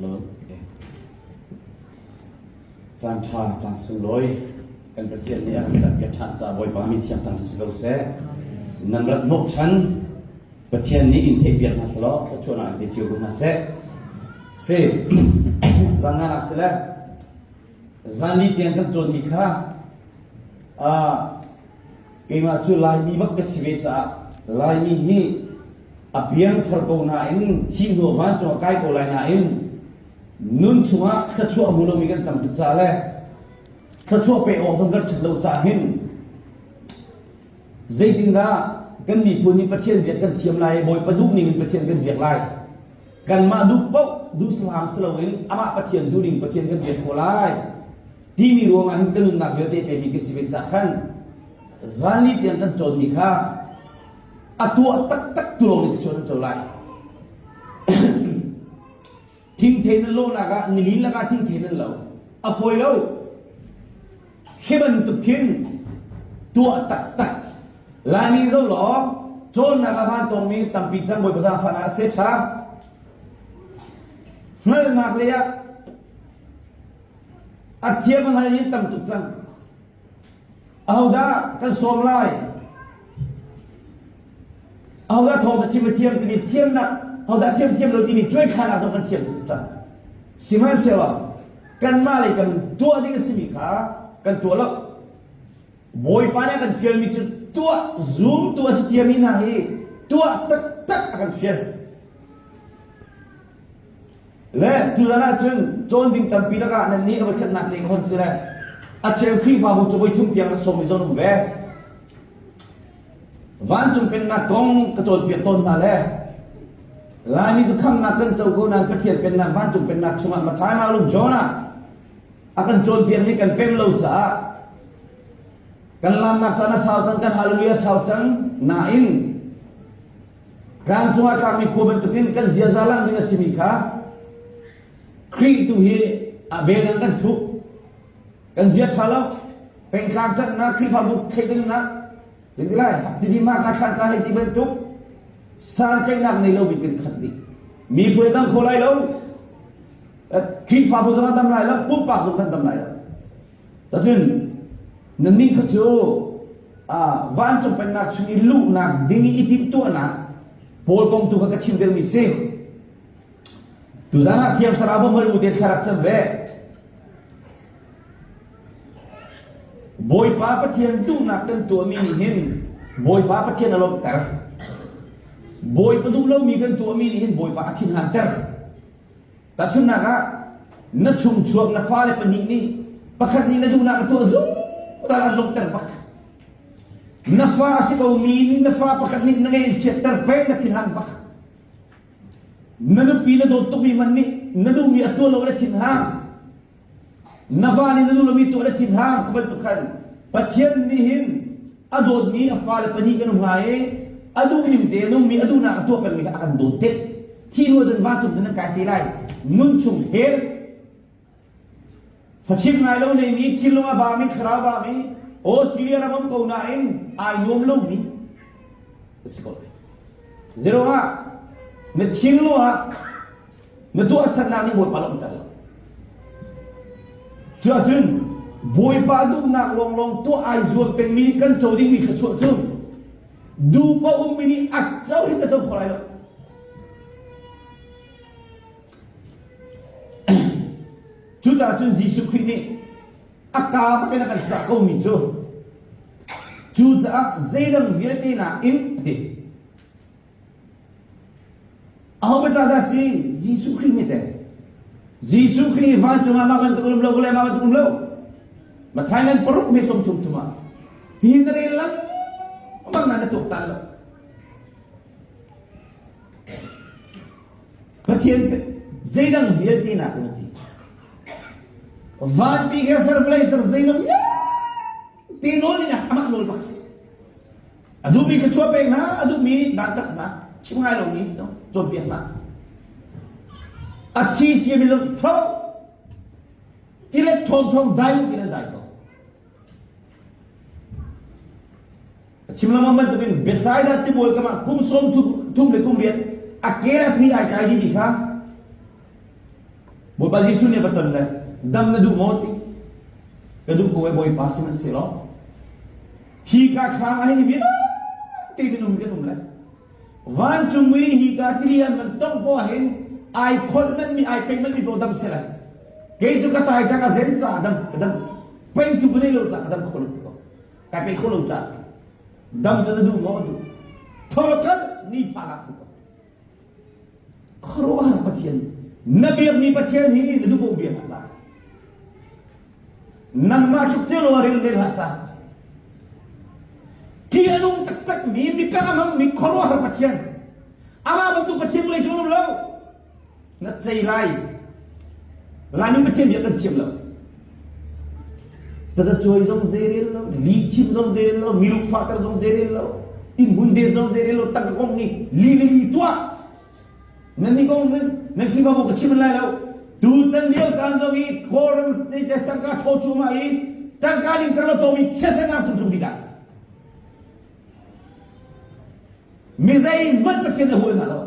Lord. Caan ṭha, caan sunglawi kan Pathian nih a kan serpiak ṭhan caah Bawipa min thiang thang si ko seh. Nan rat hnawhchan Pathian nih in theihpiak hna selaw thluachuahnak in pe cio ko hna seh. Si, zangan ah si le zanli tiang kan cawnmi kha keimah cu Laimi bak ka si ve caah Laimi hi a piangthar ko nain thih hnu vancung a kai ko lai nain nun chungah thluachuah a hmu lomi kan tam tuk caah le thluachuah pek awk zong kan ṭhat lo caah hin zeitindah kan miphun nih Pathian biak kan thiam lai Bawipa duh ning in Pathian kan biak lai kanmah duh paoh duh salam si loin amah Pathian duh ning Pathian kan biak khawh lai timi ruangah hin kan nunnak vialte pemi ka si ve cah khan zanli tiang kan cawnmi kha a tuah taktak tu lawng nih thluachuah nan co lai. Thingthei nan lawhnak ah nilin lakah thingthei nan lo. A fawi lo. Khi bantuk khin tuah taktak. Laimi zo law cawnnak ah van tongmi tampi cang Bawipa zaangfahnak a si ṭha. Hngalhnak lei ah a thiam a hngal in tam tuk cang. Ahodah kan sawm lai? Ahodah thawng ka chim a thiam timi thiamnak, ahodah thiam thiam lo timi cuaithlanak zong kan thiam tuk cang. Sihmanhsehlaw kanmah lei kan tuah ding a simi kha kan tuah lo. Bawipa nih a kan fialmi cu tuah zumtu a si ciami hna hi tuah taktak a kan fial. Le tuzan ahcun cawn ding tampi lakah nan nih a voikhatnak te ka hon si le a cheu Khrihfabu cu voithum tiang an sawmmi zong um ve. Vancung pennak kong ka cawnpiak tawn hna le Laimi cu khamnak kan co ko nain Pathian pennak vancung pennak chungah Matthai, Mark, Luke, John ah a kan cawnpiakmi kan pem lo caah kan lamnak caan a sau cang kan hallelujah sau cang nain Tlang cungah tlakmi khua bantukin kan ziaza lang ding a simi kha Khrih tu hi a bel in kan thup. Kan zia ṭha lo. Pengtlang ṭanhnak, Khrihfabu thleidannak, zeiti lai, tidi ma kha thlan ka hei ti bantuk santlaihnak nei lomi kan khat dih. Miphun dam kho lai lo. Khrihfabu zong an dam lai lo, pumpak zong kan dam lai lo. Tacun nannih kha cu vancung pennak chung i luhnak ding i timhtuahnak Paul kong tu kha ka chim deuhmi si. Tuzan ah Thiang Thlarau bawmhal u te thla rak cam ve. Bawipa Pathian duhnak kan tuahmi nih hin Bawipa Pathian a lawmhter. Bawipa duh lomi kan tuahmi nih hin Bawipa a thinhanter. Tahchunhnak ah, na chungchuak na fale pahnih nih pakhat nih na duhnak a tuah zungzal an lawmhter bak. Na fa a si komi nih na fa pakhat nih na ngeih chiatter peng na thinhang bak. Na nupi na dawt tukmi hmanh nih na duhmi a tuah lo na thinhang. Na va nih na duh lomi tuah na thinhang ti bantuk khan Pathian nih hin a dawtmi a fale pahnih kan um hnga i a duhning te a nungmi a duhnak a tuah pengmi kha a kan dawt tet thi hnu ahcun vancung cun nan kai te lai nun chung hell fachim ngai lo neimi thinlung a bami thlarau bami Australia ram um ko nain ai nuam lomi a si ko zero ah na thinlung ah Na tuahsernak nih Bawipa lawmhter lo. Cu ahcun Bawipa duhnak lawnglawng tuah ai zuam pengmi nih kan co dingmi thluachuah cu duhpa ummi nih a co hin a co kho lai lo. Cucaah cun Jesuh Khrih nih a kaa bakin a kan cah komi cu cucaah zeidang vialte nakin a ti. Aho biacah dah si? Jesuh Khrih nih teh. Jesuh Khrih vancung ah mah bantuk um lo, vawlei mah bantuk um lo. Matthai ngan paruk me som thum thum ah. Hi na rel lengmang na na tuaktan lo. Pathian zeidang vialte nak na ti. Vanpi ke ser vawlei ser zeidang vialte nawl in amah nawl bak si. A duhmi kha chuah pek hna, a duhmi dantat hna, chim ngai lomi cawnpiak hna. A thi ciami zong tho tilet ṭhawng ṭhawng dai u tin an dai ko. A chim lengmang bantukin Bethsaida tibual kam ah kum sawm thum le kum riat a ke le a thli ai kai dih kha. Bawipa Jesuh nih a va ton le dam na duh maw ti ka duh ko e Bawipa sihmanhsehlaw hi ka thlam ah hin vialte minung kan um le vancung mi hi ka tili an van tongh poah hin ai kholh manh mi ai peih manh mi paoh dam seh lai kei cu ka tai tak a zen ca dam ka dam pei tu ka nei lo ca ka dam kho lo ko kai pe kho lo ca dam cu na duh maw duh tho kal ni pha lak ko Khuaruahhar Pathian na biakmi Pathian hi na duh biak hlah ca. Nangmah tluk celo ah rel rel hlah ca. Ṭih a nung taktak mi mikar a hmang mi khuaruahhar Pathian. Amah bantuk Pathian vawlei cung um lo. Na cei lai. Laimi Pathian biak kan thiam lo. Tazacuai zong zeirel lo, lihchim zong zeirel lo, miruk fahter zong zeirel lo, innhmun det zong zeirel lo, tangka kong nih li le li tuah. Nan ni kong nan nan Khrihfabu ka chim lai lo. Tutan lio caan zong i Kawlram tangka thaw cuahmah i tangka ning cang lo tomi chiatsernak cung cung bik ah. Mi zeihmanh Pathian a hual hna lo.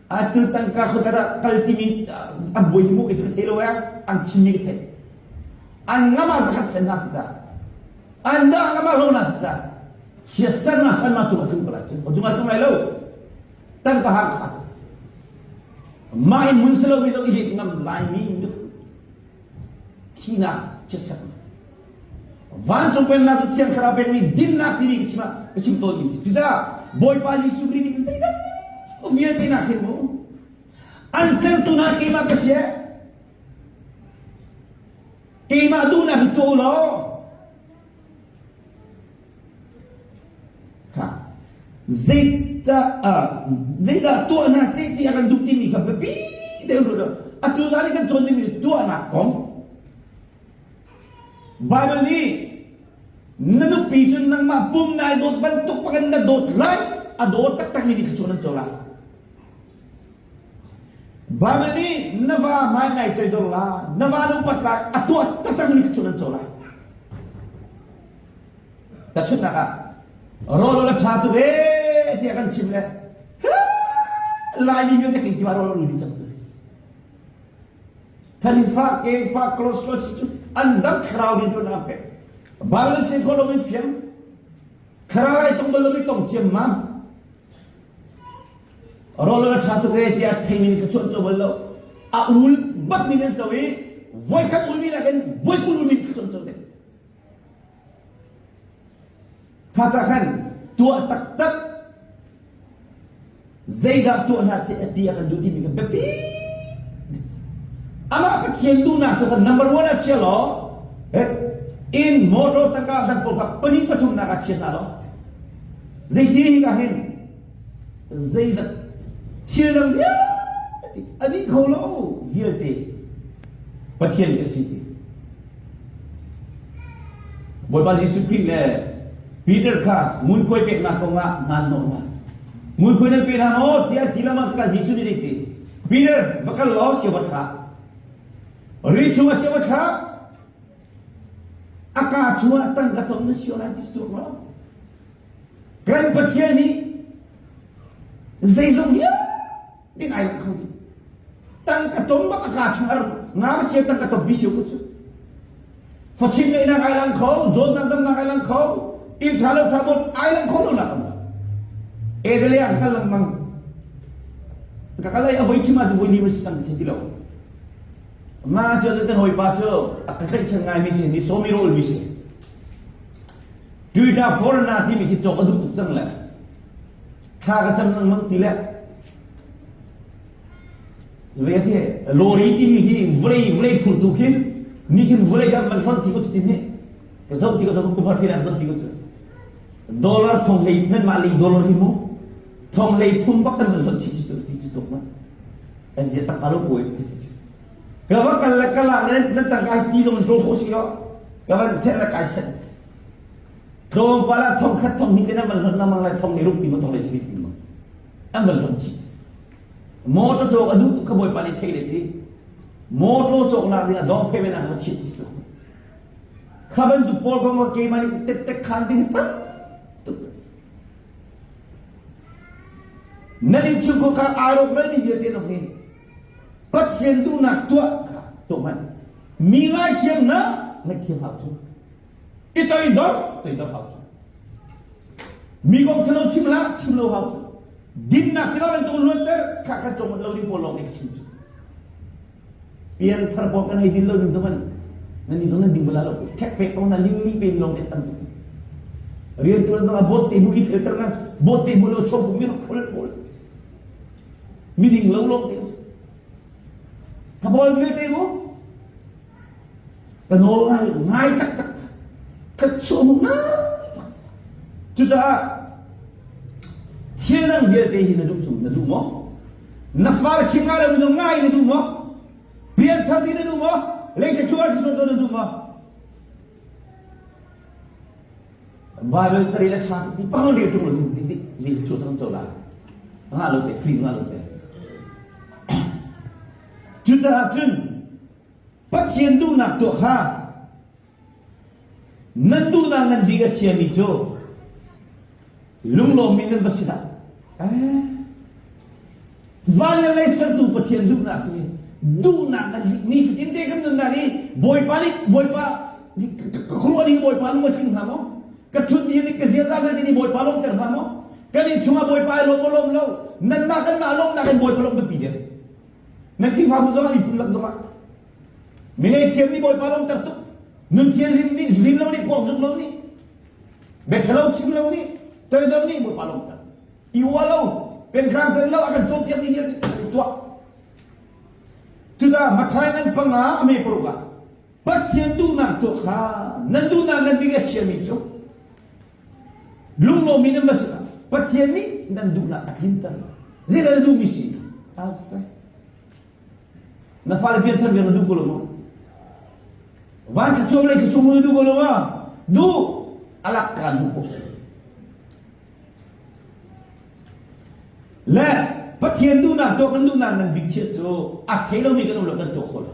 Atu tangka khoika dah kal timi an buai hi mu kei cu ka thei lo eh an chimmi ka theih. An ngam ah zakhat sen hna si ca. An dah ngam ah lo na si ca. Chiatsernak chan ma cung a tlung ko lai cu. Cung a tlung lai lo. Tangka hang kha. Mah in mun si lo mi zong i let ngam laimi thihnak chiatsernak. Vancung pennak cu Thiang Thlarau pekmi dinnak timi ka chim ah ka chim tawnmi si. Cucaah Bawipa Jesuh Khrih nih zeidah vialte nak hin mu an sertu hna keimah ka si keimah duhnak hi tuah u law kha zeidah tuah hna seh ti a kan duh timi kha biapi deuh ruah atu zan i kan cawn dingmi tuahnak kong Baibal nih na nupi cu nangmah pum nai dawt bantuk pakin na dawt lai a dawt taktakmi nih thluachuah nan co lai. Baibal nih na va hmai nai toidor la, na va na upat lai, a tuah taktakmi nih thluachuah nan co lai. Tahchunhnak ah, rawl a ṭha tuk ee tiah kan chim le Laimi vialte kan kiva rawl a ul ding cang tu. Thanfah, kengfah, cholesterol cu an dang thlarau rian ṭuan an pek. Bible fiang kho loin fiang. Thlarau ai tong bal lomi tong ciammam. Rawl a ṭha tuk e tiah theimi nih thluachuah an co bal lo. A ul bak mi an co i voikhat ulmi nakin voikul ulmi thluachuah an co ding. Kha ca khan tuah taktak zeidah tuah hna seh ti a kan duh timi kha biapi. Amah Pathian duhnak tu kha number one ah chia law in motor tangka dang pawl kha pahnih pathumnak ah chia hna law zeiti hi ka hin zeidah thil dang vialte a dih kho lo vialte Pathian ka si ti Bawipa Jesuh Khrih le Peter kha ngunkhuai peknak kongah hna an hnawh hna. Ngunkhuai nan pe hna maw tiah ti lamah kha Jesuh nih ti. Peter, va kal law sio va thlah. Ri chungah sio va thlah. A kaa chungah tangka tom na sio lai ti tuak law. Kan Pathian nih zeizong vialte ai lang kho dih. Tangka tom bak a kaa chung ar nga sia tangka tom bi sio ko cu. Fachin ngeihnak ai lang kho, zawtnak damnak ai lang kho, inn ṭha lo ṭha bot ai lang kho lo nak um. Edele ah ka kal lengmang. Ka kal ai a voi thim ah voi li ma si sang ti lo. Ma cu kan hawipa cu a ka tlaihchan ngaimi si ni sawmi rawl mi si. Twitter foreigner timi khi cawk a duh tuk cang le thla ka cam lengmang ti le Ve hi lawri timi hi vawlei vawlei phurtu khi nihin vawlei kan van hlonh ti ko cutin hi ka zoh ti ko zoh kum har ka zoh ti ko cu dollar thong lei nan mah lei dollar hi mu thong lei thum bak kan van hlonh chih cu ti cu tuk ma an zia tak alo kuai ka va kal le kala nan nan tangka hi ti zong an ṭaw kho si lo ka van theh le kai set tlawmpal ah thong khat thong hnih te nan van hlonh lengmang lai thong lei ruk ti ma thong lei si ti ma an van hlonh chih Motor cawk a duh tuk kha Bawipa nih thei le ti. Motor cawknak ding ah down payment ah ka chiah ti lo. Kha bantuk pawl kong ah keimah nih tettek khan ding tam tuk. Nan innchungkhar kha ai rawk mi vialte zong hi Pathian. Pathian duhnak tuah kha tuah hmanh. Mi ngaithiam na ngaihthiam hau cu. I toidor toidor hau cu. Mi kong ṭhalo chim hlah chim lo hau cu. Dinnak tiva bantuk luanter kha kha cong lo ding pawl lawng te ka chim cu. Pianthar pawl kan hei din lo ding zong nan ni zong nan ding bala lo. Ṭhek pek kong na ling li pe lawng te tam tuk. Rian ṭuan zong ah bawt te hmu i filter na bawt te hmu lo chom mi rak phul pawl. Miding lo lawng te a si. Ka bawl vialte mu ka nawl ngai ngai taktak ka chuah mu ngai cucaah thil dang vialte hi na duh chung na duh maw na fale chim ngai lo mi ngai na duh maw pianthar ti na duh maw lei ka chuah ti na duh maw Bible cari le ṭha ti pang rel ṭung lo zi zi zi chu thang cho la nga lo te free nga lo te cucaah cun Pathian duhnak tuah kha nan duhnak nan bik a chiami cu lunglawmmi nan va si dah Van le lei sertu Pathian duhnak tu hi duhnak kan nifatin te kan nunnak hi Bawipa nih Bawipa ka khuaruah ning Bawipa lung a tling hnga maw? Ka ṭhut ni nih ka ziaza vialte nih Bawipa lawmter hnga maw? Kan inn chungah Bawipa ai lawm maw lawm lo? Nanmah kanmah lawmnak in Bawipa lawm biapi deuh. Nan Khrihfabu zongah miphun lak zongah mi ngei nih Bawipa lawmter tuk. Nun thianhlim nih lim lo nih puak zuk lo nih bia ṭhalo chim lo nih toidor nih Bawipa lawmter. I ua lo, pengtlang tel lo a kan cawnpiak mi vialte tuah. Cucaah Matthai ngan panga a me paruk ah Pathian duhnak tuah kha nan duhnak nan bik a chiami cu lunglawmmi nan va si Pathian nih nan duhnak a tlinter. Zeidah na duhmi si? Na fale pianthar vial na duh ko lo maw? Van ka chuak lei ka chung na duh ko lo ma? Duh! Alak kaan duh ko si. Le Pathian duhnak tuah kan duhnak nan bik chiat cu a thei lomi kan um lo kan tuah khawh lo.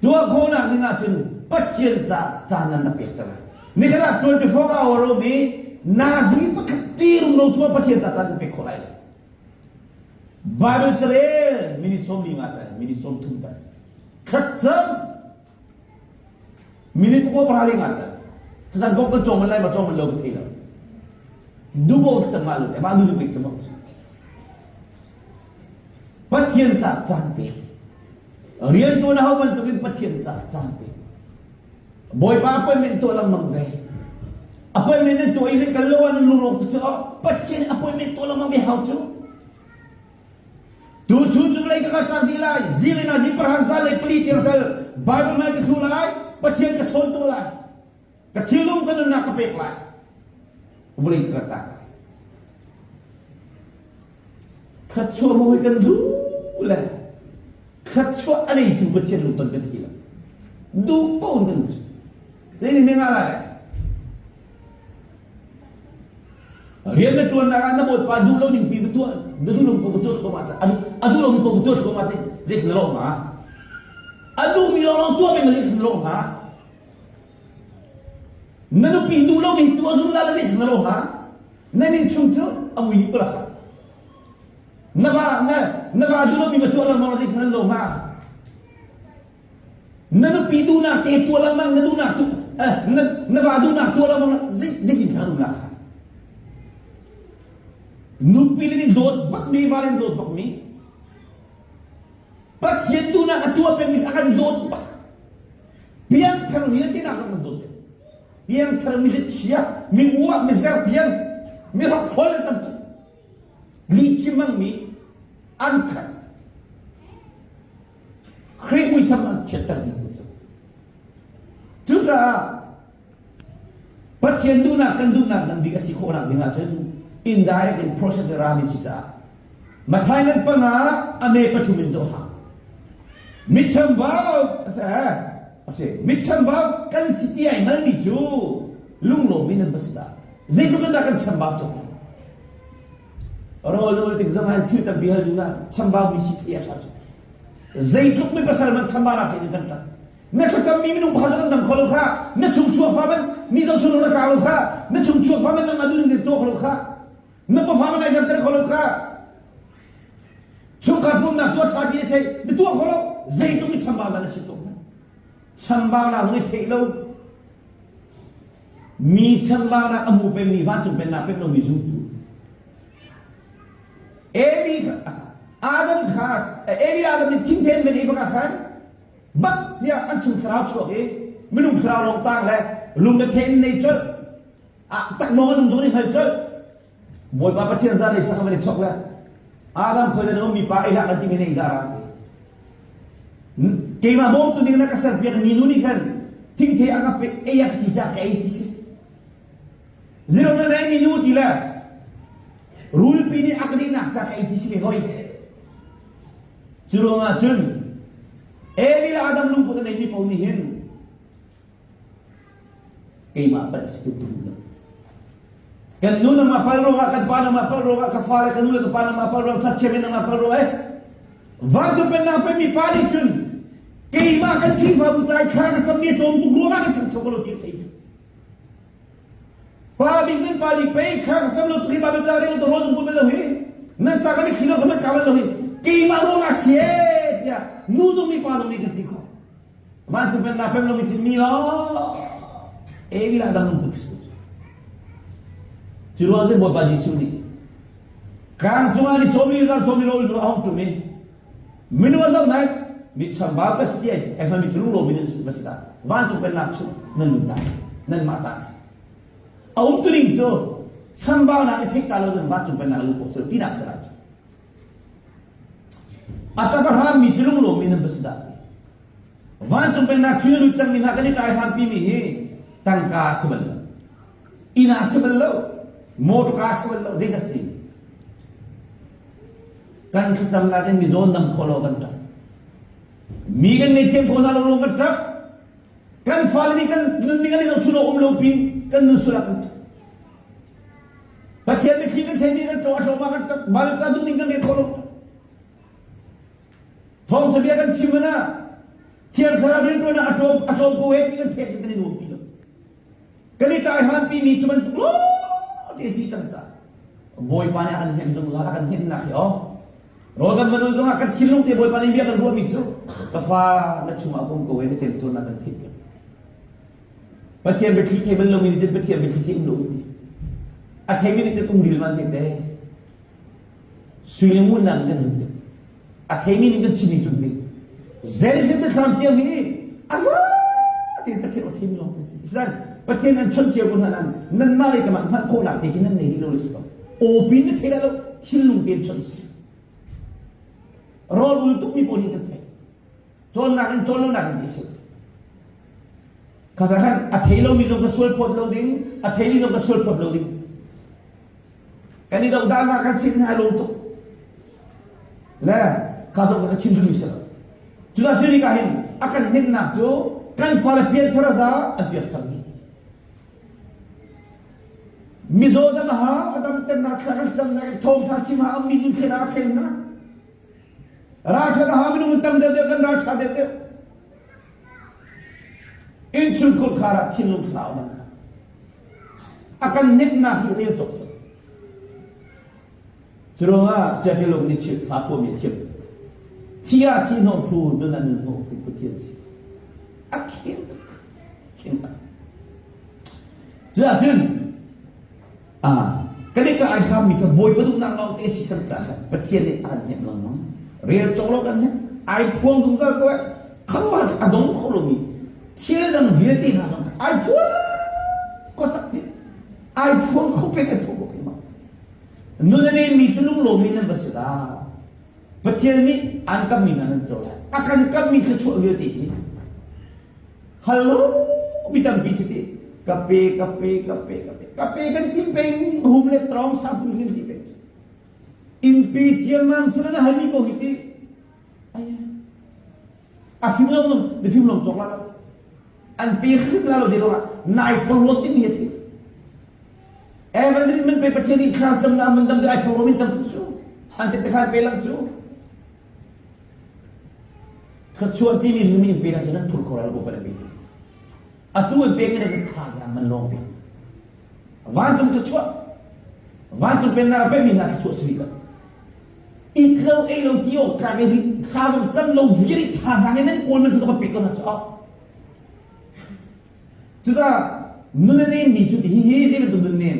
Tuah khawhnak ding ahcun Pathian ca caan nan rak pek cang. Nikhat ah 24 hour um i nazi pakhat ti rumro cu Pathian ca caan kan pek khawh lai lo. Bible carel minute 15 tal minute 30 tal khat cang minute pakua pahra le nga tal thlacam kong kan cawng man lai ma cawng man lo ka thei lo dubo thlacam ma lo te mah nu pek cam Pathian ca caan pek rian tuan ho bantukin Pathian ca caan pek Bawipa appointment tuah lengmang ve appointment nan tuah i nan kal lo ah nan lungrawk tu cu Pathian appointment tuah lengmang ve hau cu tu chun cung lei ka kal tlang dih lai zing in azing parhan zan lei pali tiang tal Bible ngai ka thu lai Pathian ka chawn tu lai ka thinlung ka nunnak ka pek lai vulei ka tak Thluachuah mu hi kan duh le thluachuah a neitu Pathian lungton kan thi lo. Duh paoh in kan Zei nih nga lai? Rian na tuannak ah na bawipa duh lo ning pi va tuah na duh lo va tuah thluahmah ca a duh lo mi paoh va tuah thluahmah ca zei na lawh hnga? A duh mi lawnglawng tuah peng zei na lawh hnga? Na nupi duh lo mi tuah zungzal zei na lawh hnga? Nan innchung cu a mui dih ko la Na va na na va duh lomi va tuah lengmang zei nan lo hnga? Na nupi duhnak te tuah lengmang na duhnak tu eh, na na va duhnak tuah lengmang zei zeitin kha duhnak kha? Nupi le nih dawt bak mi va le dawt bak mi Pathian duhnak a tuah pengmi a kan dawt bak piangthar vialte nak kan dawt piangthar mi chia mi uah mi zertiang mi hrokhrol an tam tuk lihchim hmangmi an khat Khrih muisam an chiatter mi cu cucaah Pathian duhnak kan duhnak ngan bik a si khawhnak ding ahcun indirect in process le rami si caah Matthai ngan panga a me pathum in zoh hau mitchambau a si mitchambau kan si ti ai hngalmi cu lunglawm in an va si dah zeitluk in dah kan chambau tuk rawl ul tik zong ah thil tampi hal ding ah chambau mi si thei a ṭha cu zeitluk mi pasal man chambau nak thei cu kan ṭap na thlacammi minung pakhat kan dang kho lo kha na chung chuak fa man mi zo chung na tla lo kha na chung chuak fa man nang adun in tuah kho lo kha na pafa man ai damter kho lo kha. Chungkhar pumnak tuah ṭha ti na theih, na tuah kho lo, zeitluk i chambaunak na si tuk hna. Chambaunak zong i theih lo. Mi chambaunak a mu pengmi vancung pennak pek lomi zumtu. Evi Adam kha Evi Adam nih thingthen men ei bak ah khan bak tiah an chung thlarau chuak i minung thlarau lawng tang le lung le thein nei colh ah takmawng an um zong nih hngal colh Bawipa Pathian zan ei sang van i chok le Adam khoi le mi pa ei hlah kan timi nei dara keimah bawmtu ding na ka serpiak ni nu nih khan thingthei a ka pe ei a ka ti ca ka ei ti si zero na nei mi nu ti le rulpi nih a ka dihnak ca ka ei ti si ve hoi cu ruangah cun Evi le Adam lungput a neimi paoh nih hin keimah palh si tu lo. Kan nu nangmah pal ruangah, kan pa nangmah pal ruangah, ka fale ka nu le ka pa nangmah pal ruangah, chatchiam in nangmah pal ruangah eh. Vancung pennak pemi pa nih cun keimah kan Khrihfabu ca i thla ka cammi a tlawm tuk ruangah kan ṭhangcho ko lo ti a thei cu. Pa bik nan pa nih pei thla ka cam lo tuk hi Bible ca rel to rawl zung bul lo hi nan ca kan i thli lo ka ka lo hi keimah ruangah si e tiah nu zong nih pa zong nih kan ti khawh. Vancung pennak pem lomi cin mi law Evi lah dang lungput si. Cu ruang cun Bawipa Jesuh nih kang cungah ni sawmi zan sawmi rawl nu a hong tum i minung a zoh nai mi chambau ka si ti ai hngalmi cu lungrawmi nan va si ta vancung pennak chung nan lut lai nan mah ta si a um tuning cu chambaunak i theih ta lo cun vancung pennak lu khawh si lo tinak si lai cu A ṭap a hrammi cu lunglawmmi nan va si dah. Vancung pennak chung i lut cangmi hna kan i ṭai hlanpimi hi tangka a si bal lo. Inn ah a si bal lo. Motorka a si bal lo. Zeidah si? Kan thlacamnak in mizaw dam khawh lo kan ṭap. Mi kan ngeihthiam khawh hna lo ruang kan ṭap. Kan fale nih kan nunning an i zohchun awk um lo pin kan nun sual ah kan ṭap. Pathian biathli kan theimi kan tlawh a hlawm ah kan ṭap bal ca duh ning kan rel kho lo. Thawngṭha bia kan chim ah Thiang Thlarau rianṭuan ah a tlawm a tlawm ko he ti kan theih kan i nuam ti lo. Kan i tlai han pi mi cu bantuk lo te si cang ca. Bawipa nih a kan hnemh zungzal a kan hnemhnak hi aw. Rawl kan van zongah kan thinlung te Bawipa nih bia kan ruahmi cu ka fa na chungah um ko he na temtuarnak kan theih piak. Pathian biathli thei bal lomi nih cun Pathian biathli thei um lo um ti. A theimi nih cun um ril man te te. Sui le ngun nak kan ding te. A theimi nih kan chimi cun ding. Zeizin biathlam tiang hi a za tein Pathian aw theimi lawng te si. Sinan Pathian an chawnh cio ko hna nan nanmah le kamah hngalh khawhnak te hi nan nei rih lo le si ko. Aw pin na thei lo thinlung tein chawnh si. Rawl ul tukmi pawl hin kan thei. Cawnnak in cawn lonak in ti si. Kha khan a thei lomi zong ka sual phawt lo ding, a theimi zong ka sual phawt lo ding. Kan i dohdalnak kan sin hna lung tuk. Le kha zong ka chim duhmi si lo. Cudah cu nika hin a kan hnemhnak cu kan fale pianthar za an pianthar dih. Mizaw dam ha a damternak thla kan camnak thawngtha chim ha mi nun thlen a thlen hna. Ralṭhat a ha minung tam deuh deuh kan ralṭha deuh deuh. Innchungkhur khar ah thinlung thlarau dang. A kan neknak hi rel cawk si. Curuangah Seattle nih chim hla phuami a thiam. Thi ah thi hnawh phu nun ah nun hnawh phu Pathian si. A khel tak. Khel tak. Cuah cun Kan i ai hrammi kha Bawipa duhnak lawng te si cang caah khan Pathian nih a kan hnemh lengmang. Rel cawk lo kan hnemh. Ai phuang zungzal ko eh. Khuaruahhar a dong kho lomi thil dang vialte hna zong ai phuang ko sak ti. Ai phuang kho peng ai phuang kho peng ma. Nun a neimi cu lunglawmmi nan va si dah. Pathian nih an kammi hna nan co lai. A kan kammi thluachuah vialte hi Hallo mi tampi cu ti ka pe ka pe ka pe ka pe ka pe kan ti peng hum le trong sa pun kan ti peng innpi ciammam sila na halmi ko hi ti ai a fim lo na fim lo cawk la an pe hrim la lo di lo nai porlot tin mi thi Evan man pe pathian in thla cam na man dam de ai porlo min tam tu cu an te khan pe lang cu Thluachuah timi hi mi in pe na si nan phur kho lai lo pa le Atu an pek mi na si thazaang man lawng pek. Vancung thluachuah vancung pennak a pekmi hna thluachuah si rih lo. It lo ei lo ti awk tlak i thla zong cam lo vial i thazaang in nan kawl man cu ka pek ko hna cu. Cucaah nun a nemmi cu hi hi zei bantuk nun nem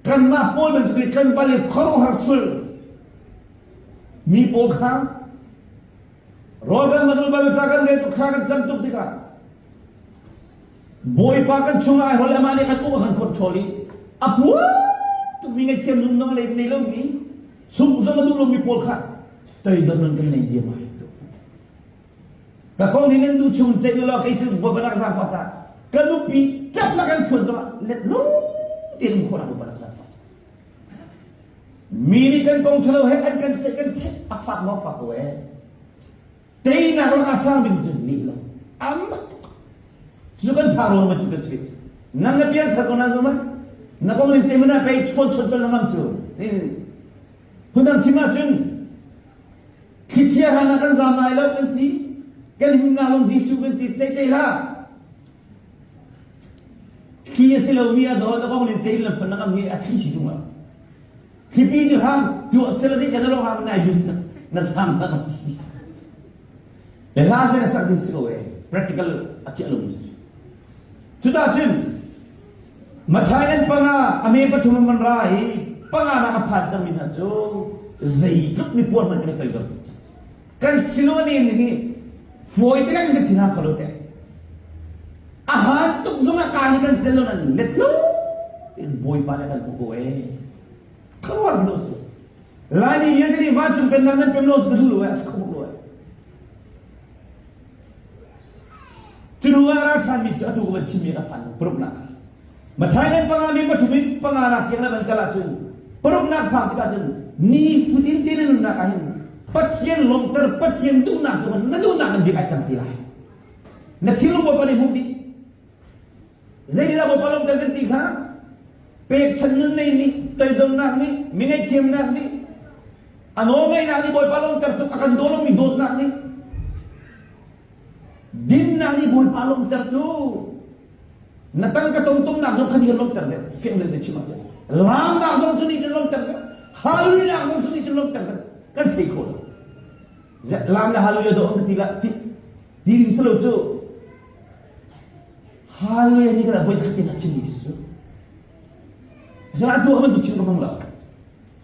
kanmah pawl bantuk in tlangval i khuaruahhar sul mi pawl kha rawl kan van ul bal ca kan rel tuk thla kan cam tuk tikah Bawipa kan chungah ai hol amah nih kan uk a kan control i a puar tukmi ngaihthiam nun nong le nei lomi sungh zong a duh lomi pawl kha toidor nun kan nei diam ai tuk. Ka kong hi nan duh chung ceih law kei cu Bawipa nak zaangfah caah ka nupi ṭap na kan thuan zongah let lo tein um khawhnak Bawipa nak zaangfah caah. Mi nih kan kong ṭhalo he an kan ceih kan theih a fak maw fak ko ee. Teinak lakah sang bik cu lih lo. Amak cu kan phak ruang bantuk ka si. Nang na piang thar ko na zong na kong nin cemana pei chawn chawn chawn ngam cu. Phundang chim ahcun thlichia hlan ah kan zaam lai lo kan ti. Kan himnak lung Jesuh kan ti ceih ceih hlah. Thli a si lomi a daw na kong nin ceih lam fan na ngam hi a thli si tung lo. Hipi cu hang tuah sel zi kan lo hang nai dun na sang na kan ti. Le hla se na sak ding si ko e practical a kia lo mi si. Cuta cun Mathai an panga ame pathum man ra hi panga nak a phan cang mi hna cu zeitluk mi puan hmanh kan i toidor tuk cang. Kan thinlung a nem hi fawi te kan kan thin hang kho lo te. A han tuk zong ah ka ni kan cel lo nan let lo in bawipa le kan ko e. Kharuar lo su. Laimi vialte nih vancung pennak nan pem lo cu ka duh lo e, a si kho bak lo e. Cu hnu ah ralchanmi cu atu ka van chimmi a phan paruknak. Mathai ngan panga mi pathum in panga nak tiang na van kal ahcun paruknak phak tikah cun ni futin te na nunnak ah hin Pathian lawmhter Pathian duhnak tu na duhnak nan bik ai cang ti lai. Na thinlung Bawipa nih hmuh dih. Zeitindah Bawipa lawmhter kan ti kha pekchanh nun nei nih toidornak nih mi ngaihthiamnak nih a nawlngaihnak nih Bawipa lawmhter tuk a kan daw lomi dawtnak nih dinnak nih Bawipa lawmhter tu na tangka tongtomnak zong kha nih lawmhter deuh fiang deuh na chim ahcun laamnak zong cu nih cun lawmhter deuh hallelujah zong cu nih cun lawmhter deuh kan thei kho lo laam le hallelujah dawh an ka ti la ti ti ding si lo cu Hallelujah ni kan voi zakhat in a chimmi si cu. Asinain atu bantuk chim ka hmang lo.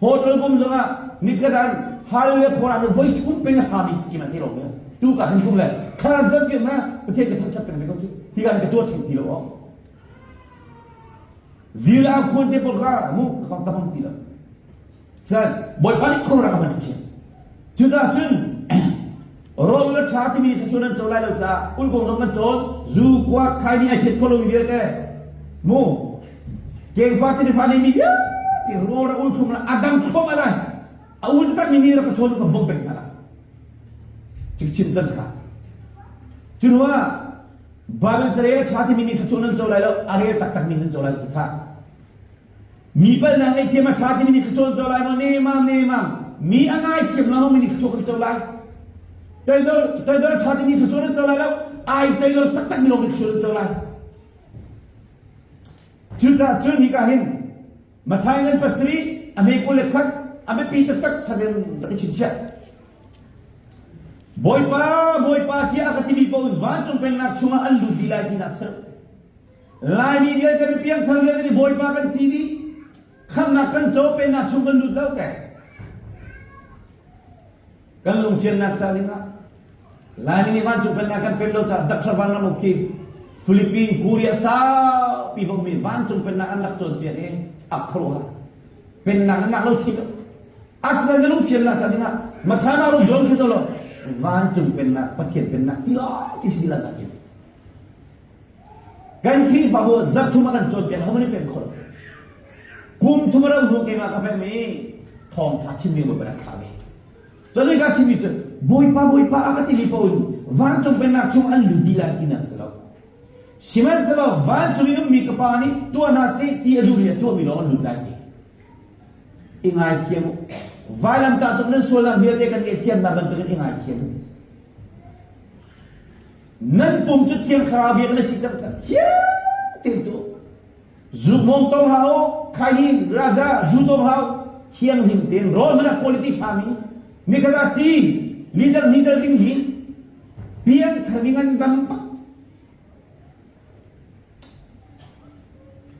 Hotel kum zongah nikhat an Hallelujah khor ah voi thum peng a sami si kim an thei lo tu ka khan kum le khan zan piak na Pathian ka thangthat peng ve ko cu hi kan ka tuah theng ti lo o. Vil a khuan te pawl kha mu ka ka hmang ti lo. San Bawipa nih khor a ka hman ṭhiam. Cucaah cun rawl le ṭha timi thluachuah nan co lai lo caah ulkong zong kan cawn zu kuak khaini ai phet kho lomi vialte mu kengfa tinifa neimi vialte rawl ra ul thlum a dang thluam alai a ul taktak mi nih rak ka chawn ka bawmh peng hna la chim chan kha cu hnu ah Bible carel a ṭha timi nih thluachuah nan co lai lo a rel taktak mi nan co lai ti kha Mi palhnak ngaihthiam a ṭha timi nih thluachuah an co lai maw? Nemam, nemam. Mi a ngaithiam lengmang mi nih thluachuah kan co lai. Toidor, toidor a ṭha timi thluachuah an co lai lo. Ai toidor taktak mi lawng nih thluachuah an co lai. Cucaah cun hika hin Matthai ngan pasarih a hme 21 a biapi taktak ṭhaten rak i chingchiah. Bawipa, Bawipa tiah a ka timi paoh vancung pennak chungah an lut dih lai tinak si lo. Laimi vialte mi piangthar vialte nih Bawipa kan ti dih. Khamhnak kan co pennak chung kan lut lo te. Kan lungfiannak ca dingah Laimi nih vancung pennak kan pem lo caah Dr. Van Ram O'Keefe Philippine Korea saupi vokmi vancung pennak an rak cawnpiak i a khuaruahhar. Pennak nan lak lo thi lo. Asinain na lungfiannak ca dingah Matthai Maruk John khi lo vancung pennak Pathian pennak ti lo ti si la zakin. Kan Khrihfabu zarh thum a kan cawnpiak ho nih pem kho lo. Kum thum a rau hnu keimah ka pem i thawngtha chimmi Bawipa rak thlah ve. Cun ka chimmi cu Bawipa Bawipa a ka timi paoh in vancung pennak chung an lut dih lai tinak si lo. Sihmanhsehlaw vancung in ummi ka Pa nih tuah hna seh ti a duhmi a tuahmi lawng an lut lai ti. I ngaithiam u. Vailamtah cung nan sualnak vialte kan ngaihthiamnak bantukin i ngaithiam u. Nan pum cu Thiang Thlarau biak na si cang caah thiang tein tuah. Zukmawm tong hlah u, khaini, raja, zu tong hlah u, thianghlim tein rawl hmanh ah quality ṭhami. Nikhat ah ti liter hnih tel ding hi piangthar ding an dam bak.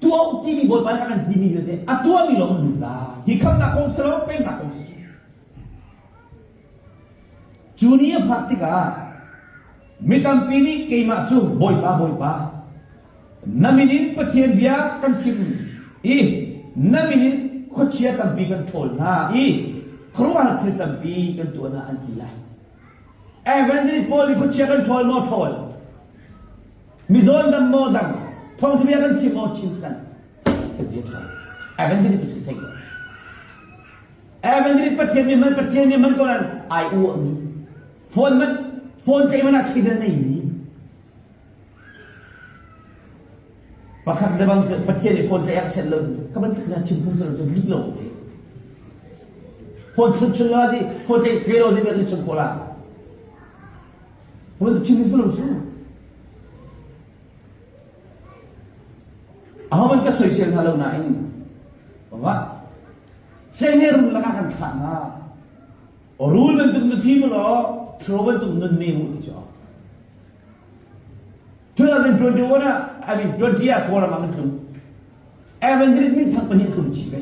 Tuah timi Bawipa nih a kan timi vialte a tuahmi lawng lut lai. Hi khamnak kong si lo, pennak kong si. Cu ni a phak tikah mi tampi nih keimah cu Bawipa Bawipa na min in Pathian bia kan chim i na min in khuachia tampi kan ṭhawl hna i khuaruahhar thil tampi kan tuah hna an ti lai. Evangelist pawl nih khuachia kan ṭhawl maw ṭhawl? Mizaw dam maw dam? Thawngṭha bia kan chim maw chim kan kan zia ṭhawl. Evangelist si thei ko. Evangelist Pathian mi man Pathian mi man ko nan ai u mi phone man phone tlei man ah thli nei mi Pakhat le bang cu Pathian i phone tlaih ah set lo ti ka bantuk na chim phung lo cu lik lo te. Phone thlut chun la di phone tlaih tle lo di ni chun ko la. Phone chim ni lo cu. Aho man ka soisel hna lo nain va cenge rul lakah kan thlah hna. Rul bantuk na si law thro bantuk nun ne mu ti cu. 2021 ah I mean 20 ah Kawlram ah kan tlung. Evangelist min thang pahnih tlung chih ve.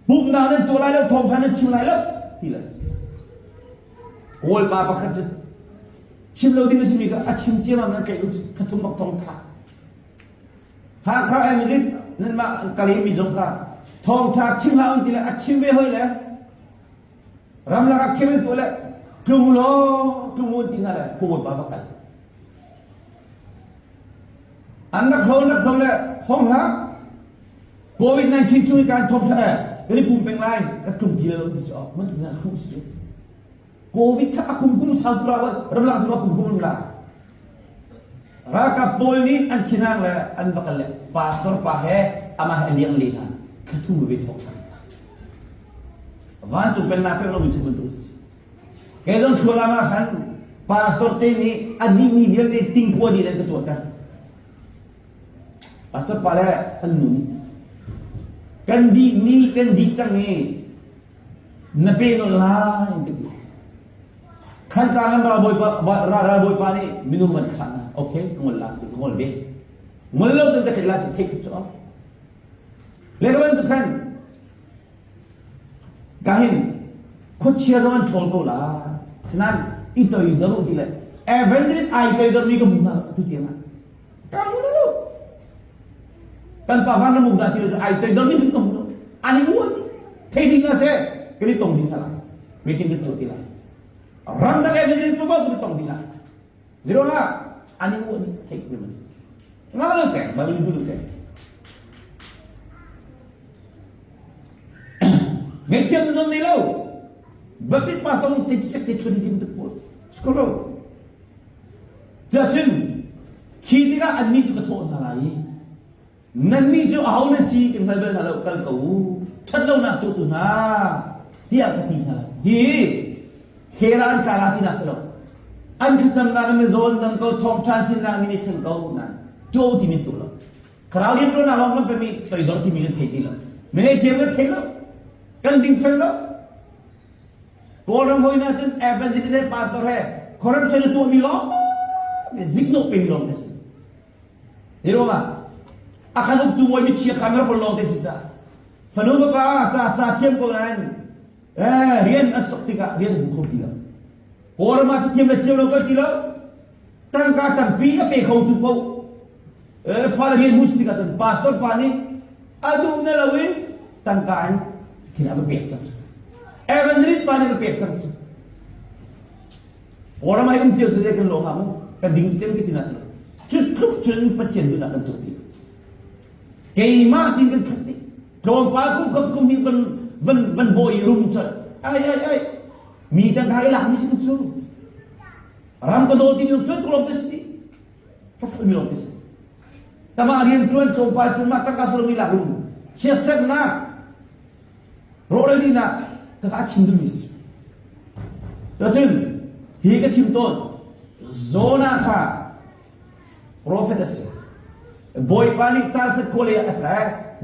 Pumhnak nan tuah lai lo, thawngtha nan chim lai lo ti le. Kawl pa pakhat cu chim lo ding a simi kha a chim ciamam nan tlaih u kha thum bak thong tha. Hakha Evangelist nan mah kalemi zong kha thawngtha chim hlah un ti le a chim ve hoi le Ramlak ah khem in tuah le tlung law tlung un ti hna le khuabawi pa va kal. An rak hlo rak hlo le hong hlah. COVID-19 chung i kan thawk thla eh kan i pum peng lai ka tlung ti lo ti cu man tlung na hruh si. COVID kha a kum kum sau tura ramlak cu a kum kum la. Ralkap pawl nih an thinhang le an va kal le pastor pa he amah he a liang le hna thlathu ve thawk than. Vancung pennak pek lomi cu bantuk si. Kei zong thlualam ah khan pastor te nih a dihmi vialte tingkua dih an ka tuahter. Pastor pa le an nu nih kan dihmi kan dih cang i na pe nawn lai an ka ti. Khantlang an ralbawipa ralbawipa nih minung an khah hna. Okay, ka ngol la, ka ngol ve. Ngol lo cun ka theih la cu theih cu. Le ka bantuk khan ka hin khuachia zong an ṭhawl ko la. Sinain i toidor u ti le evangelist ai toidor mi ka hmu hna tu tiang ah. Ka hmu lo. Kan pa van ram dah ti le ai toidor mi ka hmu lo. Ani u thei ding na se kan i tong ding hna lai. Meeting kan tuah ti lai. Ramdang evangelist pa kan i tong ding lai. Zero la ani u ani thei mi man. Nga lo te, ba lu lu te. Ngaihthiam nan nei lo. Baptist pastor nih cicek te chun dim tuk pawl. Skolo. Cacun khi tikah annih cu ka thawh hna lai i nannih cu aho nan si kan hngal bal hna lo kal ko u ṭhat lonak tuahtu hna tiah ka ti hna lai. Hi hell ah an tla la tinak si lo. An thlacamnak in mizaw an dam ko, thawngṭha an chimnak min i thleng ko nain tuah u timi tuah lo. Thlarau rianṭuannak lawng kan pemi toidor timi kan thei ti lo. Mi ngaihthiam kan thei lo. Kan dingfel lo. Kawlram hawi hna cun evangelist he pastor he corruption a tuahmi lawng ziknawh pemi lawng te si. Hi ruangah a kan uktu bawi michia kha miracle lawng te si ca. Fanu fapa ca ca thiam ko nain eh rian a sok tikah rian hmu kho ti lo. Kawlram ah thiam le thiam lo kal ti lo. Tangka tampi a pe kho tu paoh fale rian hmu si tikah cun pastor pa nih a duh na loin tangka in khin a va pek cang cu. Evangelist pa nih va pek cang cu. Kawlram ai um cio cu kan lawng hnga mu kan ding cem ka ti na cu. Cu tluk cun Pathian duhnak kan tuah ti. Keimah tin kan khat ti. Tlawmpal kum khat kum hi van van van bawi rum cun ai ai ai mi tangka i lak mi si cu. Ram ka daw ti mi cun tuk lawng te si. Mi lawng te si. Tama rian ṭuan tlawmpal ṭuan mah tangka salomi lak rum chiatsernak rawhral dihnak ka ka chim duhmi si. Cun hi ka chim tawn Jonah kha prophet a si. Bawipa nih Tarsis khua lei a si.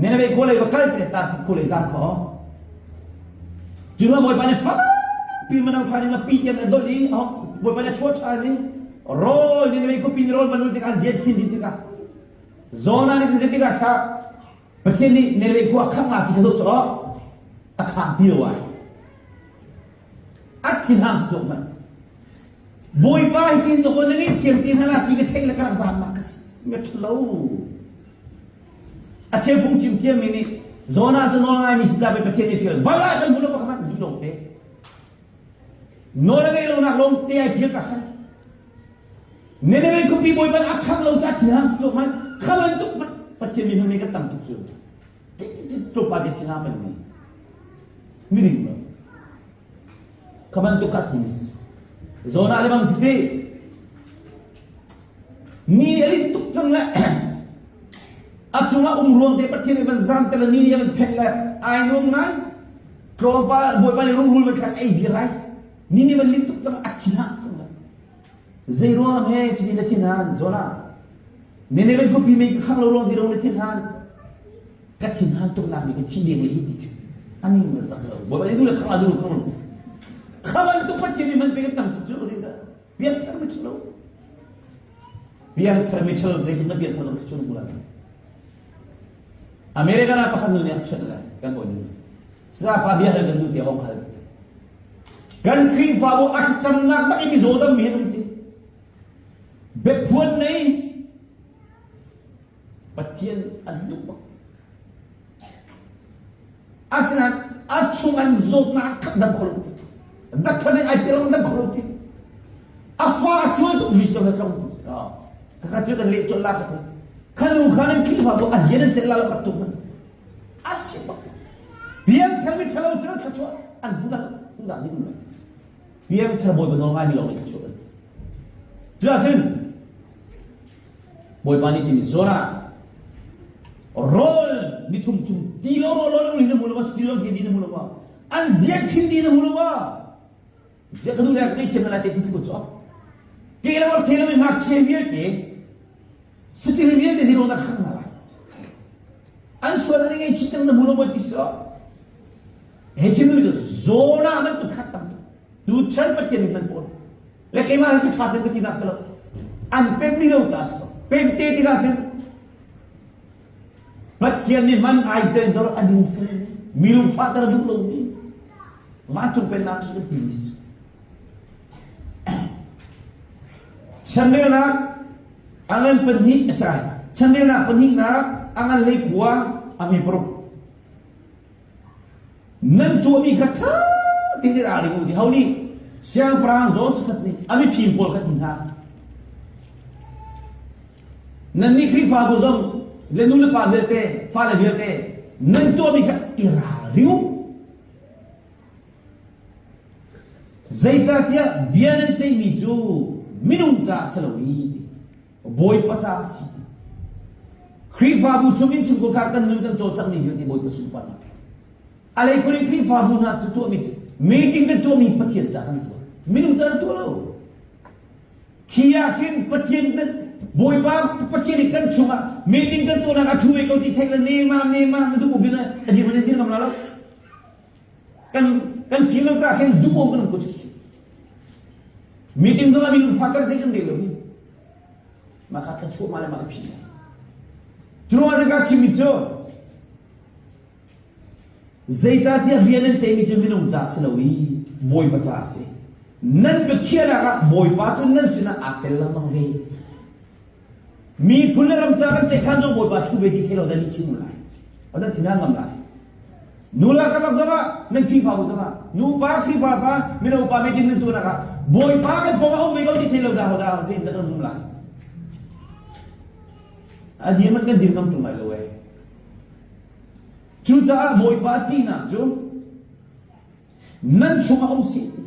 Nineveh khua lei va kal ti Tarsis khua lei zam kho. Cu ruang Bawipa nih fakpi manang ṭhan in a pi tiang a dolh i Bawipa nih a chuah ṭhan i rawl Nineveh khuapi nih rawl van ul tikah an zian chin dih tikah Jonah nih zei tikah kha Pathian nih Nineveh khua a khangh nga ti kha zoh cu a khang ti lo ai. A thinhang si tuk hmanh. Bawipa hi tin to na ngei thiam ti hna la ti ka theih le ka rak zaam nak ka si ṭhalo. A cheu phungchim thiammi nih Jonah cu nawl ngaimi si ta Pathian nih fial bal ah kan hmu lo pakhat hmanh lawng te. Nawl a ngeih lonak lawng te ai pial ka khan. Nineveh khuapi bawipa a khang lo ca thinhang si tuk man kha bantuk Pathian mi hmang kan tam tuk cu. Tlawmpal te thinhang kan ni. Miding lo. Kha bantuk ka thi. Jonah le bang chiti Ni a linh tuk cang le a cungah um ruang te Pathian nih van zam te le ni nih a van phenh le ai nuam ngai. Tlawmpal Bawipa nih rungrul van khan ei vir lai. Ni nih van linh tuk cang a thin hak cang le. Zei ruang he cuti na thin han Jonah? Nineveh khuapi mei ka khang lo ruang zei ruang na thin han? Ka thin han tuk nak mi ka thi deng le hi ti cu. Aning na zak lo. Bawipa nih du le khang la du khang lo. Kha bantuk Pathian nih man pe kan tam tuk cu rin dah. Piangthar mi ṭhalo. Piangthar mi ṭhalo zeitluk na piangthar zong khi cu na American ah pakhat nu nih a chawnh le kan bawi nu. Sapa bia kan duh tiah hong hal. Kan Khrihfabu a thlacamnak bak in mizaw dam mi an um ti. Biaphuan nei Pathian an duh bak. Asinain a chung an zawtnak kha dam kho lo ti. Doctor nih ai pe dam kho lo ti. A fa a sual tuk mi tlong tlong ti. Kaka cu kan leh colh la ka ti. Khanu kha nan Khrihfabu a zian an celh la lo rak tuk man. A si bak. Piangthar mi ṭhalo cu thluachuah an hmu dah hmu dah ding lai. Piangthar bawipa nawl ngai mi lawng nih thluachuah an. Cuahcun Bawipa nih timi zawn ah rawl nithum chung ti lo rawl rawl na hmu lo ma ti lo si na hmu lo ma an ziak thin di na hmu lo ma ziak ka duh le ka thiam na lai te ti si ko chu ke lo the lo mi ngakchia vialte satil vialte zero na khang na lai an sual an ngei chi chang na hmu lo ma ti so he chim nu zona man tu khat tam tu chan pathian mi man pawl Le keimah hi ka ṭha cem ka tinak si lo. An pem mi lo caah si lo. Pem te tikah cun Pathian nih man ai toidor a dingfel mi lungfahter a duh lomi vancung pennak cu kan timi si. Chanrelnak a ngan pahnih a cai. Chanrelnak pahnihnak a ngan hleikua a hme paruk. Nan tuahmi kha ṭha tein i ralring u ti ho nih siangpahrang Josaphat nih a mifim pawl kha ti hna. Nannih Khrihfabu zong le nu le pa vialte, fale vialte nan tuahmi kha i ralring u. Zeicahtiah bia nan ceihmi cu minung caah si lo i Bawipa caah a si. Khrihfabu chung innchungkhar kha kan nun kan cawlcanghmi vialte Bawipa sunparnak. A leikhun in Khrihfabu hna cu tuahmi cu meeting kan tuahmi Pathian caah kan tuah. Minung caah kan tuah lo. Khi ah khin Pathian Bawipa Pathian i kan chungah meeting kan tuahnak a thu ve ko ti theih le nema nema na duh bin a dir man dir ngam la lo. Kan kan fim lo caah khin duh kan um ko cu. Meeting zong ah minung fa kan zei kan rel lo hi. Mah kha thluachuah mah le mah i phih. Cu ruangah cun ka chimmi cu zeicahtiah rian an ceihmi cu minung ca si lo i Bawipa ca a si. Nan biakhiahnak ah Bawipa cu nan sinah aa tel lengmang ve. Miphun le ram ca kan ceihkhan zong Bawipa thu ve ti thei lo dan i chim lai. Nan thin ngam lai. Nu la ka bak zongah nan Khrihfabu zongah nupa Khrihfa pa mino pa meeting nan tuahnak ah Bawipa kan pawng ah um ve ko ti thei lo dah ho dah zein dah kan hum lai. A dir man kan dir ngam tung lai lo eh. Cucaah Bawipa ṭihnak cu nan chungah um seh ti.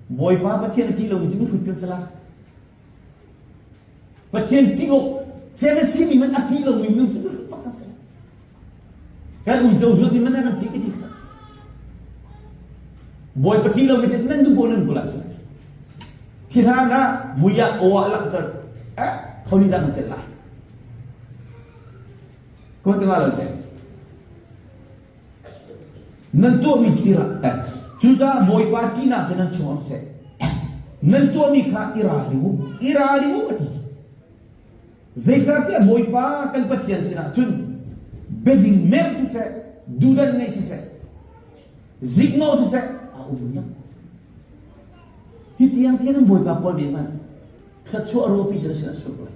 Bawipa Pathian a ṭih lomi cu mihrut kan si lai. Pathian ṭih awk cem a simi man a ṭih lomi minung cu mihrut bak kan si. Kan uico zuat mi man kan ṭih ti kha. Bawipa ṭih lomi cu nan duh ko nan kul ahcun. Thihlang ah mui ah aw ah langhter eh tho nih dah kan celh lai. Kuma tengah lo te. Nan tuahmi cu i ral cucaah Bawipa ṭihnak cu nan chung um seh. Nan tuahmi kha i ralring u, i ralring u a ti. Zeicahtiah Bawipa kan Pathian sinah cun biading merh siseh, duhdan ngeih siseh, ziknawh siseh a um lo. Hi tiang tiang in Bawipa kawl ve hmanh thluachuah ruapi cu na sinah sur lai.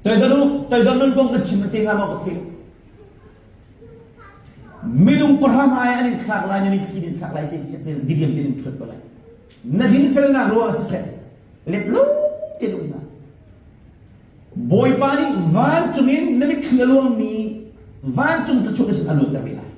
Toidor toidor nun kong kan chim te hnga maw ka thei. Minung pahra hmai an in thlak lai, na mitthli in thlak lai, cei siseh, diriam in ṭhuat ko lai. Na dinfelnak ruang ah siseh, let lo te um hna. Bawipa nih vancung in na mitthli a luangmi vancung thluachuah na sin a luanter ve lai.